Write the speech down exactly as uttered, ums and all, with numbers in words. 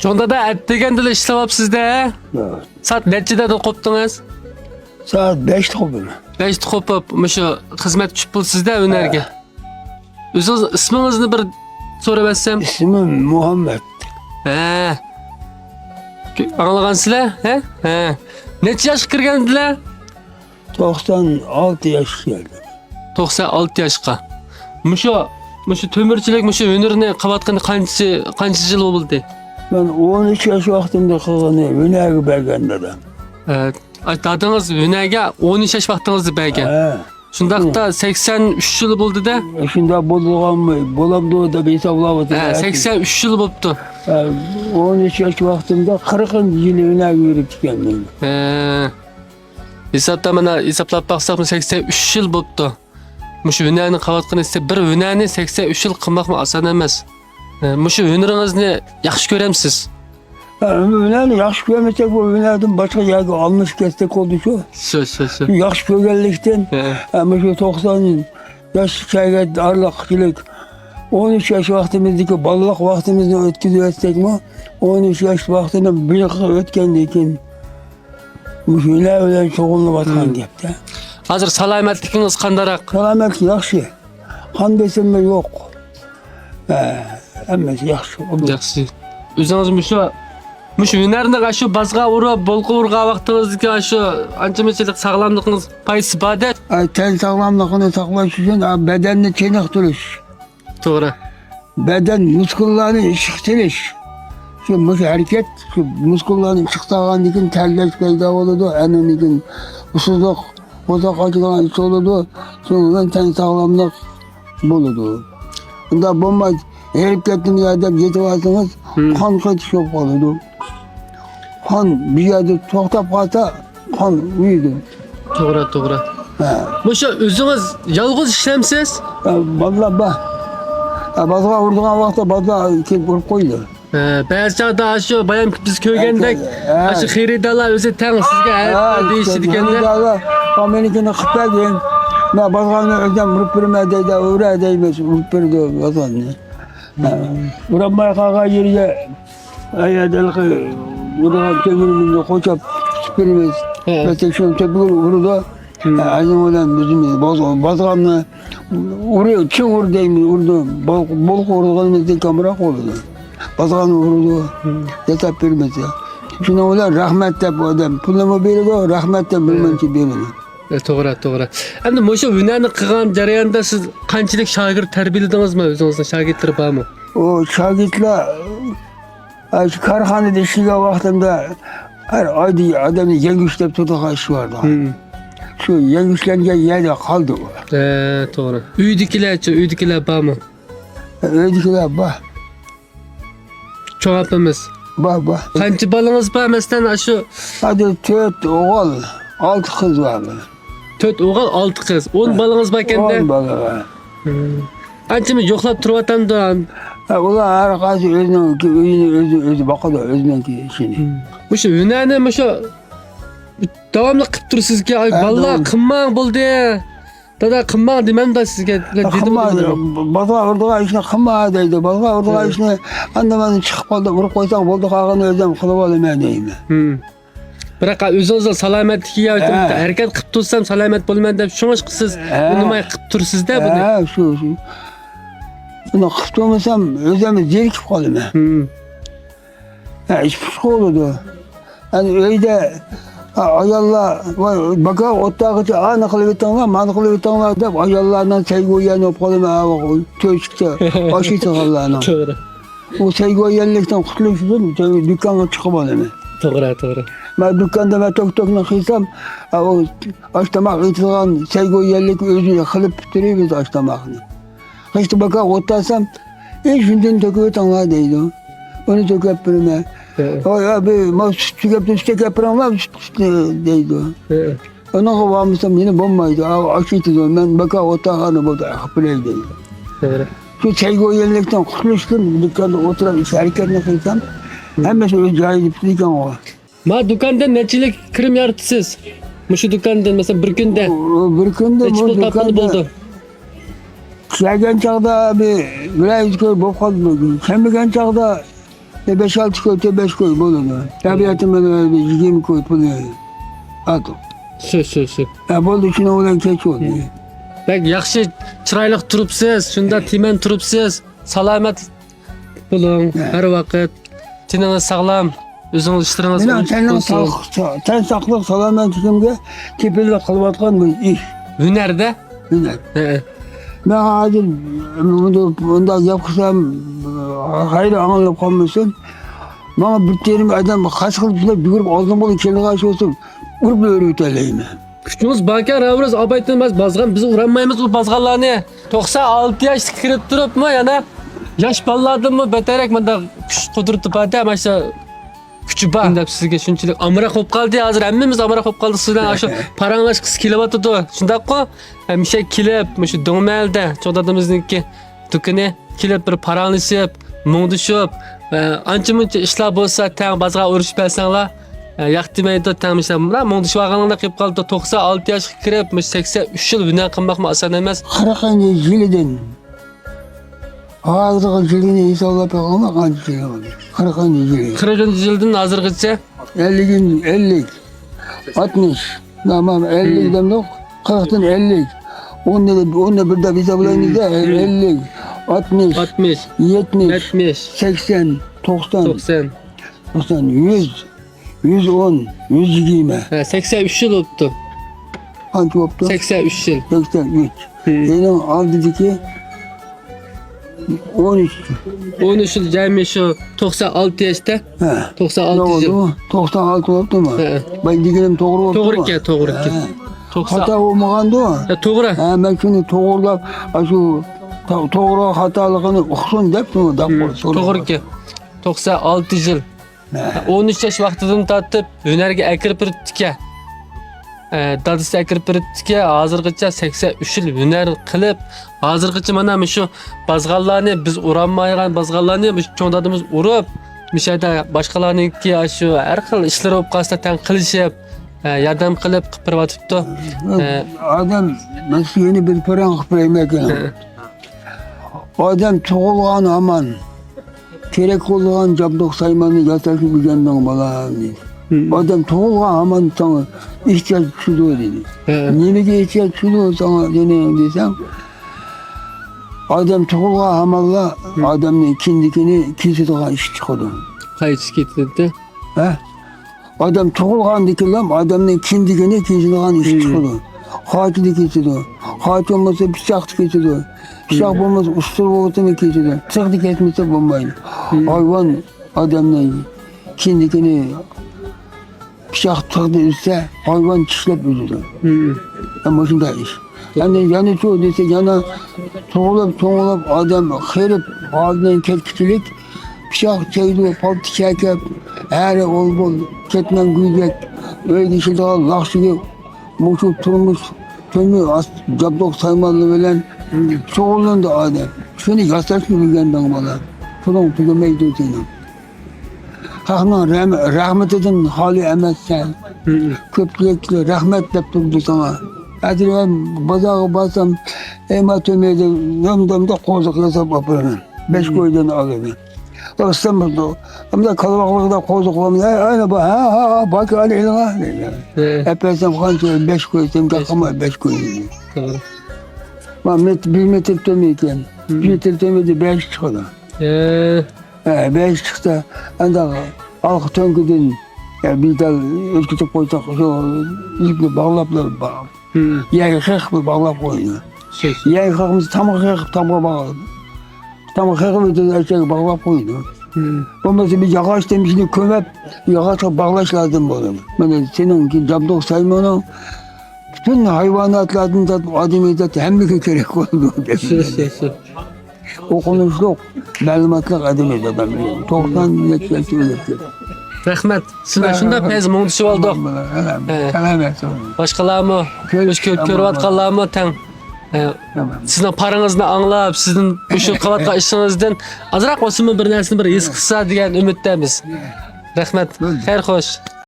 چوڭ دادا، ئەتىگەندىلا ئىشلەۋاپسىز-دە، ھە؟ ھە. سائەت نەچچىدە قوپتىڭىز؟ سائەت بەشتە قوپىمەن. بەشتە قوپۇپ، مۇشۇ خىزمەتكە چۈشۈپ بولىسىز-دە ھۈنەرگە. ھە. ئۆزىڭىز ئىسمىڭىزنى بىر سوراپ ئەتسەم؟ ئىسمىم مۇھەممەت. ھە. ئاڭلىغانسىلەر؟ ھە؟ ھە. نەچچە ياشقا كىرگەندىلەر؟ توقسان ئالتە ياشقا كەلدىم. توقسان ئالتە ياشقا. مۇشۇ، مۇشۇ تۆمۈرچىلىك، مۇشۇ ھۈنىرىنى قىلىۋاتقىنى قانچە، قانچە يىل بولدى؟ مەن ئون ئۈچ ياش ۋاقتىمدا قىلغىنى ھۈنەرگە بەرگەن دادام. ئە، دادىڭىز ھۈنەرگە ئون ئۈچ ياش ۋاقتىڭىزدا بەرگەن. ھە. شۇنداقتا سەكسەن ئۈچ يىل بولدى-دە. شۇنداق بولىدىغانمۇ، بولامدۇ دەپ ھېسابلاۋاتىمەن. ھە، سەكسەن ئۈچ يىل بوپتۇ. ھە، ئون ئۈچ ياش ۋاقتىمدا قىرىقىنچى يىلى ھۈنەرگە كىرىپتىكەن مەن. ھە. ھېسابتا مانا ھېسابلاپ باقساق، سەكسەن ئۈچ يىل بوپتۇ. مۇشۇ ھۈنەرنى قىلىۋاتقىنى، بىر ھۈنەرنى سەكسەن ئۈچ يىل قىلماقمۇ ئاسان ئەمەس. ھە، مۇشۇ ھۈنىرىڭىزنى ياخشى كۆرەمسىز؟ ھە، ھۈنەرنى ياخشى كۆرمىسەك، بۇ ھۈنەردىن باشقا يەرگە ئالمىشىپ كەتسەك بولدى شۇ. شۇ، شۇ، شۇ. ياخشى كۆرگەنلىكتىن، ھە. ھە، مۇشۇ توقسان ياشقا كەلگەن ئارىلىقچىلىك، ئون ئۈچ ياش ۋاقتىمىزدىكى بالىلىق ۋاقتىمىزنى ئۆتكۈزۈۋەتسەكمۇ، ئون ئۈچ ياش ۋاقتىنى بىر يىل ئۆتكەندىن كېيىن، مۇشۇ ھۈنەر بىلەن شۇغۇللىنىۋاتقان گەپتە. ھازىر سالامەتلىكىڭىز قانداقراق؟ سالامەتلىك ياخشى. قان بېسىمى يوق. ھە، ھەممىسى ياخشى. ياخشى. ئۆزىڭىز مۇشۇ، مۇشۇ ھۈنەرنى شۇ بازغا ئۇرۇپ، بولقا ئۇرغان ۋاقتىڭىزدىكى شۇ ئانچە مۇنچىلىق ساغلاملىقىڭىز پايدىسى بار-دە؟ ئاي، تەن ساغلاملىقىنى ساقلاش ئۈچۈن، ئا، بەدەننى چېنىقتۇرۇش. توغرا. بەدەن مۇسكۇللارنى ئىششىق سېلىش. شۇ، مۇشۇ ھەرىكەت، شۇ مۇسكۇللارنى ئىششىق سالغاندىن كېيىن تەرلەش پەيدا بولىدۇ، ئاندىن كېيىن ئۇسسۇزلۇق، قورساق ئاچىدىغان ئىش بولىدۇ، شۇنىڭ بىلەن تەن ساغلاملىق بولىدۇ. ئۇنداق بولماي، ھېرىپ كەتتىم يا دەپ يېتىۋالسىڭىز، قان قېتىش بولۇپ قالىدۇ. قان بىر يەردە توختاپ قالسا، قان ئۇيىدۇ. توغرا، توغرا. ھە. مۇشۇ ئۆزىڭىز يالغۇز ئىشلەمسىز؟ ھە، بالىلار بار. ھە، بازغا ئۇرىدىغان ۋاقىتتا بالىلار كېلىپ ئۇرۇپ قويىدۇ. ھە، بەزى چاغدا شۇ بايام بىز كۆرگەندەك، ھە، شۇ خېرىدارلار ئۆزى تەڭ سىزگە ھە، ھە، دېيىشىدىكەن-دە. خېرىدارلار، «مېنىڭكىنى قىلىپ بەرگىن. مەن بازغاننى ئۆزۈم ئۇرۇپ بېرىمەن» دەيدۇ، ئۇرە دەيمىز، ئۇرۇپ بېرىدۇ بازغاننى. ھە. ئۇرالماي قالغان يېرىگە ئەگەر ھېلىقى ئۇرغان تۆمۈرىمىزنى قوچاپ تۇتۇپ بېرىمىز. ھە. بەلكى شۇنى تۆپىگە ئۇرىدۇ. ھە، ئەنە بىلەن بىزمۇ باز-، بازغاننى ئۇرى، چىڭ ئۇر دەيمىز، ئۇرىدۇ. بول-، بولقا ئۇرغىنىمىزدىن كامراق بولىدۇ. بازغاننى ئۇرىدۇ. ياساپ بېرىمىز. شۇنىڭ بىلەن رەھمەت دەپ ئادەم پۇلىمۇ بېرىدۇ، رەھمەت دەپ بىر مۇنچە بېرىدۇ. ئە، توغرا، توغرا. ئەمدى مۇشۇ ھۈنەرنى قىلغان جەرياندا سىز قانچىلىك شاگىرت تەربىيەلىدىڭىزمۇ؟ ئۆزىڭىزنىڭ شاگىرتلىرى بارمۇ؟ ئۇ شاگىرتلار، ئە، شۇ كارخانىدا ئىشلىگەن ۋاقتىمدا ھەر ئايدا ئادەمنى يەڭگۈشلەپ تۇرىدىغان ئىش باردا. شۇ يەڭگۈشلەنگەن يەردە قالدى ئۇ. ئە، توغرا. ئۆيدىكىلەرچۇ، ئۆيدىكىلەر بارمۇ؟ ئە، ئۆيدىكىلەر بار. چوڭ ئاپىمىز. بار، بار. قانچە بالىڭىز بار، مەسىلەن، ئاشۇ؟ ھازىر تۆت ئوغۇل، ئالتە قىز بار. تۆت ئوغۇل، ئالتە قىز. ئون بالىڭىز باركەن-دە؟ ئون بالا بار. ئانچىمۇ يوقلاپ تۇرۇۋاتامدۇ؟ ھە، ئۇلار ھەر قايسى ئۆزىنىڭ ئۆيىنى ئۆزى، ئۆزى باقىدۇ، ئۆزىنىڭكى ئىشىنى. مۇشۇ ھۈنەرنى مۇشۇ داۋاملىق قىلىپ تۇرىسىزكى، ئاي، ھە، بالىلار داۋام. قىلماڭ بولدى. دادا، قىلماڭ دېمەمدا سىزگە، دېدىمۇ قىلما، دېدىم. بازغا ئۇرىدىغان ئىشنى قىلما دەيدۇ. بازغا ئۇرىدىغان ئىشنى ئاندا ماندا چىقىپ قالدى، ئۇرۇپ قويساڭ بولدى، قالغىنىنى ئۆزۈم قىلىۋالىمەن دەيمەن. بىراق ئۆزىڭىزنىڭ سالامەتلىكىگە، ھە، ھەرىكەت قىلىپ تۇرسام سالامەت بولىمەن دەپ، شۇڭلاشقا سىز، ھە، ئۇنىماي قىلىپ تۇرسىز-دە بۇنى. ھە، شۇ، شۇ. بۇنى قىلىپ تۇرمىسام ئۆزۈم زېرىكىپ قالىمەن. ھە، ئىش پۇشقا بولىدۇ. ئەنە ئۆيدە، ئا-، ئاياللار، «ۋاي، باكا ئوتتاغىچە ئانى قىلىۋېتىڭلار، مانى قىلىۋېتىڭلار» دەپ، ئاياللارنىڭ سەيگۇ يەنى بولۇپ قالىمەن، ھاۋا تۆشۈكتە ئاش ئېتىدىغانلارنىڭ. توغرا. ئۇ سەيگۇ يەنلىكتىن قۇتۇلۇش ئۈچۈن دۇكانغا چىقىپ ئالىمەن. توغرا، توغرا. مەن دۇكاندا مەن توك-توكنى قىلسام، ئا، ئۇ ئاش تاماق ئېتىدىغان سەيگۇ يەنلىك ئۆزى قىلىپ پۈتتۈرىمىز ئاش تاماقنى. غىشتا باكا ئوتتاسام، «ئى، شۇندىن تۆكۈۋېتىڭلار» دەيدۇ. ئۇنى تۆكۈپ بېرىمەن. ھە. «ئاي، ئاي، بىر ما سۈت تۈگەپتۇ، سۈت ئەكەپ بېرىڭلار، سۈت، سۈت» دەيدۇ. ھە. ئۇنىڭغا بارمىسام يەنە بولمايدۇ. «ئاۋۇ ئاش ئېتىدۇ، مەن باكا ئوتاغاندا بولدى، ئەقىپ بېرەي» دەيدۇ. توغرا. شۇ سەيگۇ يەنلىكتىن قۇتۇلۇش ئۈچۈن دۇكاندا ئولتۇرۇپ ئىش ھەرىكەتنى قىلسام، ھەممىسى ئۆز جايىدا تۇرىدىكەنغۇ. ما دۇكاندىن نەچچىلىك كىرىم يارىتىسىز؟ مۇشۇ دۇكاندىن، مەسىلەن، بىر كۈندە بىر كۈندە نەچچە پۇل تاپقىلى بولىدۇ؟ ئىشلەگەن چاغدا بىر، بىرەر يۈز كوي بولۇپ قالدى. كەلمىگەن چاغدا بەش-ئالتە كوي، بەش كوي بولىدۇ. تەبىئەتتە مانا يىگىرمە كوي پۇلى ئارتۇق. شۇ، شۇ، شۇ. ھە، بولدى، شۇنىڭ بىلەن كەچ بولدى. بەك ياخشى، چىرايلىق تۇرۇپسىز، شۇنداق تىمەن تۇرۇپسىز. سالامەت بولۇڭ، ھە. ھەر ۋاقىت. تېنىڭىز ساغلام، ئۆزىڭىز ئىشلىرىڭىز مېنىڭ ئوڭۇشلۇق تەننىڭ بولسۇن. ساق-، سا-، تەن ساقلىق، سالامەتلىكىمگە كېپىللىك قىلىۋاتقان بۇ ئىش. ھۈنەردە؟ ھۈنەر. ھە. مەن ھازىر بۇنى، بۇنداق گەپ قىلسام، خەيرى ئاڭلىنىپ قالمىسۇن. ماڭا بىر تېرىم ئادەم قاچ قىلىپ يۈگۈرۈپ ئالدىم بولۇپ كېلىدىغان بولسا، ئۇرۇپ ئۆلۈۋېتەلەيمەن. كۈچىمىز باركەن، راۋۇرۇز ئاپايتىن، بىز بازغان، بىز ئۇرالمايمىز ئۇ بازغانلارنى. توقسان ئالتە ياشقا كىرىپ تۇرۇپمۇ يەنە ياش بالىلاردىنمۇ بەتەررەك مۇنداق كۈچ قۇدرىتى بار-دە، مانا شۇ كۈچى بار دەپ سىزگە شۇنچىلىك ئامراق بولۇپ قالدى. ھازىر ھەممىمىز ئامراق بولۇپ قالدۇق. سىزنىڭ ئاشۇ پاراڭلاشقۇسى كېلىۋاتىدۇ. شۇنداققۇ؟ ھەمىشە كېلىپ، مۇشۇ دۆڭمەھەلدە چوڭ دادىمىزنىڭكى دۇكىنى كېلىپ بىر پاراڭلىشىپ، مۇڭدىشىپ، ئانچە-مۇنچە ئىشلار بولسا تەڭ بازغا ئۇرۇشۇپ بەرسەڭلار، ياق دېمەيدۇ، تەڭ مۇشۇنداق مۇڭدىشىۋالغانلىقتا قېلىپ قالىدۇ. توقسان ئالتە ياشقا كىرىپ، مۇشۇ سەكسەن ئۈچ يىل ھۈنەر قىلماقمۇ ئاسان ئەمەس. قىرىقىنچى يىلىدىن ھازىرغا كېلگىنى ھېسابلاپ بېقىڭلار، قانچە يىل بولدى؟ قىرىقىنچى يىلى. قىرىقىنچى يىلدىن ھازىرغىچە؟ ئەللىك، ئەللىك، ئاتمىش. مانا، مانا، ئەللىك دېدۇق، قىرىقتىن ئەللىك. ئوننى، ئوننى بىر دەپ ھېسابلايمىز-دە، ئەللىك، ئاتمىش، ئاتمىش، يەتمىش، يەتمىش، سەكسەن، توقسان، توقسان، توقسان، يۈز، يۈز ئون، يۈز يىگىرمە. ھە، سەكسەن ئۈچ يىل بوپتۇ. قانچە بوپتۇ؟ سەكسەن ئۈچ يىل. سەكسەن ئۈچ. ھىم. يەنە ئالدىدىكى ئون ئۈچ. ئون ئۈچ يىل جەمئىي شۇ توقسان ئالتە ياشتا. ھە. توقسان ئالتە يىل. توغرىمۇ؟ توقسان ئالتە بوپتۇما؟ ھە. باي دېگىنىم توغرا بوپتۇما؟ توغرا ئىكەن، توغرا ئىكەن. ھە. توقسان خاتا بولمىغاندۇ؟ ھە، توغرا. ھە، مەن شۇنى توغرىلاپ، ئاشۇ تو-، توغرا خاتالىقىنى ئۇقسۇن دەپ شۇنى دەپ قويدۇم. توغرا ئىكەن. توقسان ئالتە يىل. ھە. ئون ئۈچ ياش ۋاقتىدىن تارتىپ ھۈنەرگە ئەكىرىپ بېرىپتىكەن. ئە، دادىسى ئەكىرىپ بېرىپتىكەن. ھازىرغىچە سەكسەن ئۈچ يىل ھۈنەر قىلىپ، ھازىرغىچە مانا مۇشۇ بازغانلارنى، بىز ئۇرالمايدىغان بازغانلارنى مۇشۇ چوڭ دادىمىز ئۇرۇپ، مۇشۇ يەردە باشقىلارنىڭكى شۇ ھەر خىل ئىشلىرى بولۇپ قالسا تەڭ قىلىشىپ، ئە، ياردەم قىلىپ، قىلىپ بېرىۋاتىپتۇ. ئە، ئادەم، مەن سىزگە يەنە بىر پاراڭ قىلىپ بېرەيمەن. ھە. ئادەم تۇغۇلغان ھامان، كېرەك بولىدىغان جابدۇق سايماننى ياساشنى ئۆگەندىڭ، بالام، دېدى. ھىم. ئادەم تۇغۇلغان ھامان ساڭا ئېھتىياج چۈشىدۇ، دېدى. ھە. نېمىگە ئېھتىياج چۈشىدۇ ساڭا، دېدىم دېسەم، ئادەم تۇغۇلغان ھامانلا ھىم. ئادەمنىڭ كىندىكىنى كېسىدىغان ئىش چىقىدۇ. قايسى كېسىدى؟ ھە؟ ئادەم تۇغۇلغاندىكىنلا ئادەمنىڭ كىندىكىنى كېسىدىغان ئىش مم. چىقىدۇ. خاچىدا كېسىدۇ. خاچ بولمىسا پىچاقتا كېسىدۇ. پىچاق مم. بولمىسا ئۇستىرى بولسىمۇ كېسىدۇ. تىغدا كەسمىسە بولمايدۇ. مم. ھايۋان ئادەمنىڭ كىندىكىنى پىچاق تىغدا ئۈزسە، ھايۋان چىشلەپ ئۈزىدۇ. مم. مۇشۇنداق ئىش. ئەمدى يەنە شۇ دېسە، يەنە تۇغۇلۇپ، چوڭىيىپ، ئادەم قېرىپ، ھالىدىن كەتكۈچىلىك، پىچاق چەيدۇ، پالتا چەكىپ، ھەرە ئول-بۇل، كەتمەن گۈيدەك، ئۆيگە ئىشلىتىدىغان لاخشىگە مۇشۇ تۇرمۇش تۆمۈر ئاست-، جابدۇق سايمانلىرى بىلەن شۇغۇللىنىدۇ ئادەم. شۇنى ياساشنى ئۆگەندىڭ، بالا. پۇلۇڭ تۈگىمەيدۇ سېنىڭ. خەقنىڭ رەھمە-، رەھمىتىدىن خالىي ئەمەسسەن. مم. كۆپچىلىك رەھمەت دەپ تۇرىدۇ ساڭا. ھازىر مەن بازارغا بارسام، ئەي ما تۆمەيدە، نام-دامدا قوزۇق ياساپ ئاپىرىمەن. بەش مم. كويدىن ئالىمەن. ئىستانبۇلدا، ئەمدى كالۋاقلىقتا قوزۇق بولمىدى. ئەي، ئەنە بار، ھە، ھە، ھە، باكى ئالى ئېلىڭا، دەيدۇ. ھە. ئەپەرسەم قانچە، بەش كوي، سەن بەش. قالماي بەش كوي. توغرا. ما مەت-، بىر مەتىر تۆمۈر ئىكەن. مم. بىر مەتىر تۆمۈردە بەش چىقىدۇ. ھە. ھە، بەش چىقسا، ئانداق ئارقا تۆڭكىدىن، يا، بىر تال ئۆتكۈزۈپ قويساق، شۇ يىپنى باغلاپلا با-، مم. يەرگە قېقىپ باغلاپ قويىدۇ. شۇ، شۇ. يەرگە قېقىمىز، تامغا قېقىپ، تامغا باغلاپ. تامغا قېقىپ ئۆتىدۇ، ئەشەگە باغلاپ قويىدۇ. مم. بولمىسا بىر ياغاچ تېمىشىنى كۆمۈپ، ياغاچقا باغلاش لازىم بولىدۇ. مانا سېنىڭكى جابدۇق سايمانىڭ پۈتۈن ھايۋاناتلاردىن تارتىپ ئادەمگىچە ھەممىگە كېرەك بولىدۇ، دەپ. شۇ، شۇ، شۇ. ئوقۇمۇشلۇق، مەلۇماتلىق ئادەم ئىدى ئادەم. توقسان نەچچە ياشتا ئۆلۈپ كەتتى. رەھمەت. سىز بىلەن شۇنداق پەيز مۇڭدىشىۋالدۇق. ھە. سالامەت بولۇڭ. باشقىلارمۇ، كۆرۈش-، كۆرۈۋاتقانلارمۇ تەڭ، ھە، سىزنىڭ پارىڭىزنى ئاڭلاپ، سىزدىن مۇشۇ قىلىۋاتقان ئىشىڭىزدىن ئازراق بولسىمۇ بىر نەرسىنى بىر ھېس قىلسا دېگەن ئۈمىدتە بىز. رەھمەت. بولدى. خەير خوش.